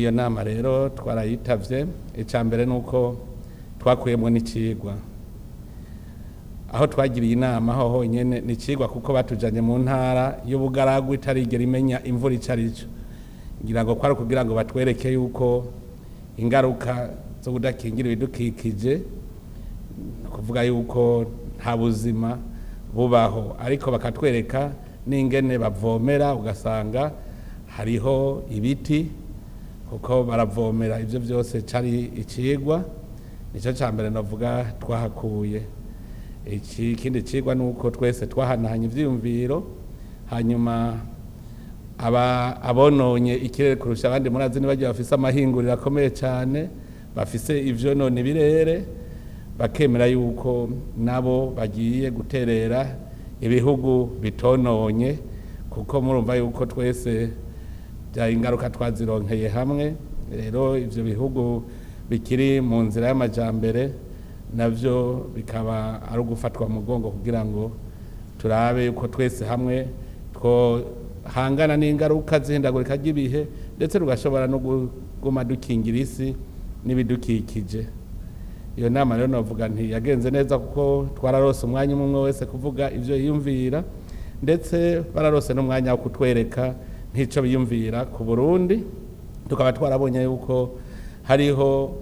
Iyo nama rero twarayitavye. Icya mbere ni uko twakuyemo n'icigwa aho twagiriye inama ho honyene ni icigwa, kuko batujanye mu ntara y'ubugaragwa itarigera imenya imvura ico arico. Ngira ngo kwari kugira ngo batwereke yuko ingaruka zo kudakingira ibidukikije, ni ukuvuga yuko nta buzima bubaho, ariko bakatwereka n'ingene bavomera, ugasanga hariho ibiti kuko baravomera. Ibyo byose cari icigwa, nicyo cya mbere navuga twahakuye. Ikindi cigwa ni uko twese twahanahanye ivyiyumviro, hanyuma aba abononye ikirere kurusha abandi, murazi nibagiye bafise amahinguriro akomeye cyane, bafise ivyonona ibirere, bakemera yuko nabo bagiye guterera ibihugu bitononye, kuko murumva yuko twese bya ingaruka twazironkeye hamwe. Rero ivyo bihugu bikiri mu nzira y'amajambere navyo bikaba ari ugufatwa mu mugongo kugira ngo turabe yuko twese hamwe twohangana n'ingaruka z'ihindagurika ry'ibihe, ndetse tugashobora no kuguma dukingira isi n'ibidukikije. Iyo nama rero navuga nti yagenze neza, kuko twararose umwanya umwe wese kuvuga ivyo yiyumvira, ndetse bararose n'umwanya wo kutwereka nk'ico biyumvira ku Burundi. Tukaba twarabonye yuko hariho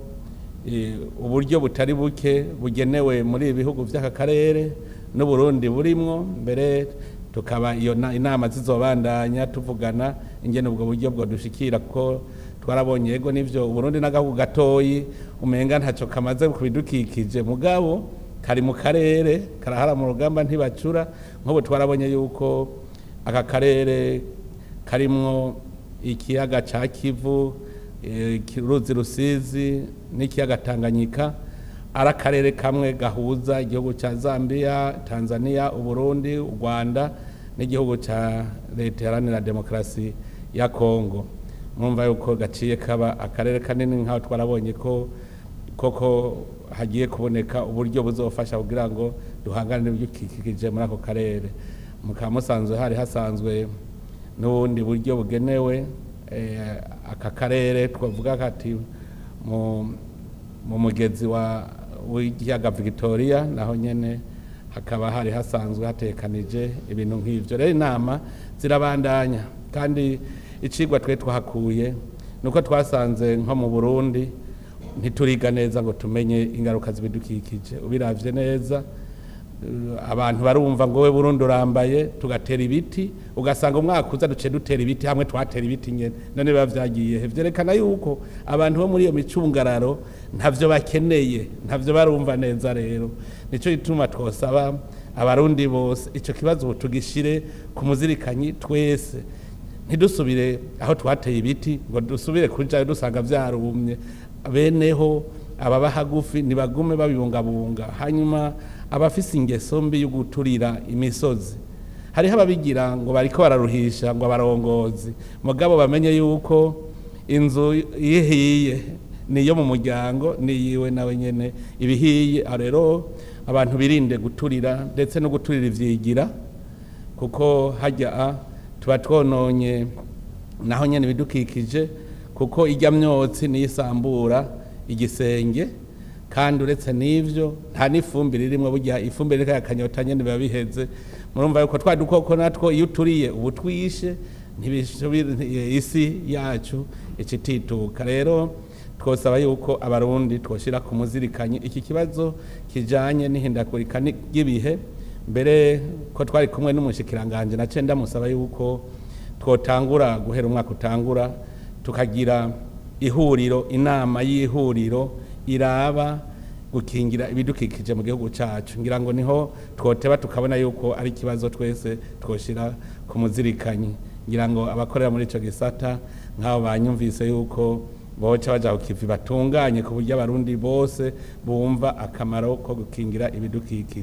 uburyo butari buke bugenewe muri ibi bihugu vy'aka karere n'Uburundi burimwo. Mbere tukaba iyo inama zizobandanya tuvugana ingene ubwo buryo bwo dushikira, kuko twarabonye yego nivyo Uburundi n'agahugu gatoyi umenga ntaco kamaze kubidukikije, mugabo kari mu karere karahara mu rugamba ntibacura. Nk'ubu twarabonye yuko aka karere karimwo ikiyaga ca Kivu, uruzi Rusizi n'ikiyaga Tanganyika, ari akarere kamwe gahuza igihugu ca Zambia, Tanzania, Uburundi, u Rwanda n'igihugu ca Leta Iharanira Demokarasi ya Kongo. Murumva yuko gaciye kaba akarere kanini, nk'aho twarabonye ko koko hagiye kuboneka uburyo buzofasha kugira ngo duhangane n'ibidukikije muri ako karere. Mukaba musanzwe hari hasanzwe n'ubundi buryo bugenewe aka karere, twavuga kati mu mugezi wa w'ikiyaga Victoria, naho nyene hakaba hari hasanzwe hatekanije ibintu nk'ivyo. Rero inama zirabandanya, kandi icigwa twe twahakuye nuko twasanze nko mu Burundi ntituriga neza ngo tumenye ingaruka z'ibidukikije. Ubiravye neza, abantu barumva ngo we Burundi urambaye, tugatera ibiti, ugasanga umwaka uza duce dutera ibiti hamwe twatera ibiti nyene, none biba vyagiye he? Vyerekana yuko abantu bo muri iyo micungararo ntavyo bakeneye, ntavyo barumva neza. Rero nico gituma twosaba abarundi bose ico kibazo ubu tugishire ku muzirikanyi twese, ntidusubire aho twateye ibiti ngo dusubire kujayo dusanga vyarumye. Beneho ababa hagufi nibagume babibungabunga. Hanyuma abafise ingeso mbi yo guturira imisozi, hariho ababigira ngo bariko bararuhisha ngo abarongozi, mugabo bamenye yuko inzu ihiye niyo mu muryango niyiwe nawe nyene ibihiye. Rero abantu birinde guturira, ndetse no guturira ivyigira, kuko hajya tuba twononye naho nyene ibidukikije, kuko ijya myotsi niyisambura igisenge. Kandi uretse n'ivyo nta n'ifumbire irimwo, burya ifumbire iriko yakanyota nyene biba biheze. Murumva yuko twa dukoko natwo iyo uturiye ubu twishe isi yacu icitituka. Rero twosaba yuko abarundi twoshira ku muzirikanyi iki kibazo kijanye n'ihindagurika ry'ibihe. Mbere ko twari kumwe n'umushikiranganje, nace ndamusaba yuko twotangura guhera umwaka utangura tukagira ihuriro, inama y'ihuriro iraba gukingira ibidukikije mu gihugu cacu. Ngira ngo niho twoteba tukabona yuko ari ikibazo twese twoshira ku muzirikanyi. Ngira ngo abakorera muri ico gisata nk'abo banyumvise yuko boca baja kukivi batunganye ku buryo abarundi bose bumva akamaro ko gukingira ibidukikije.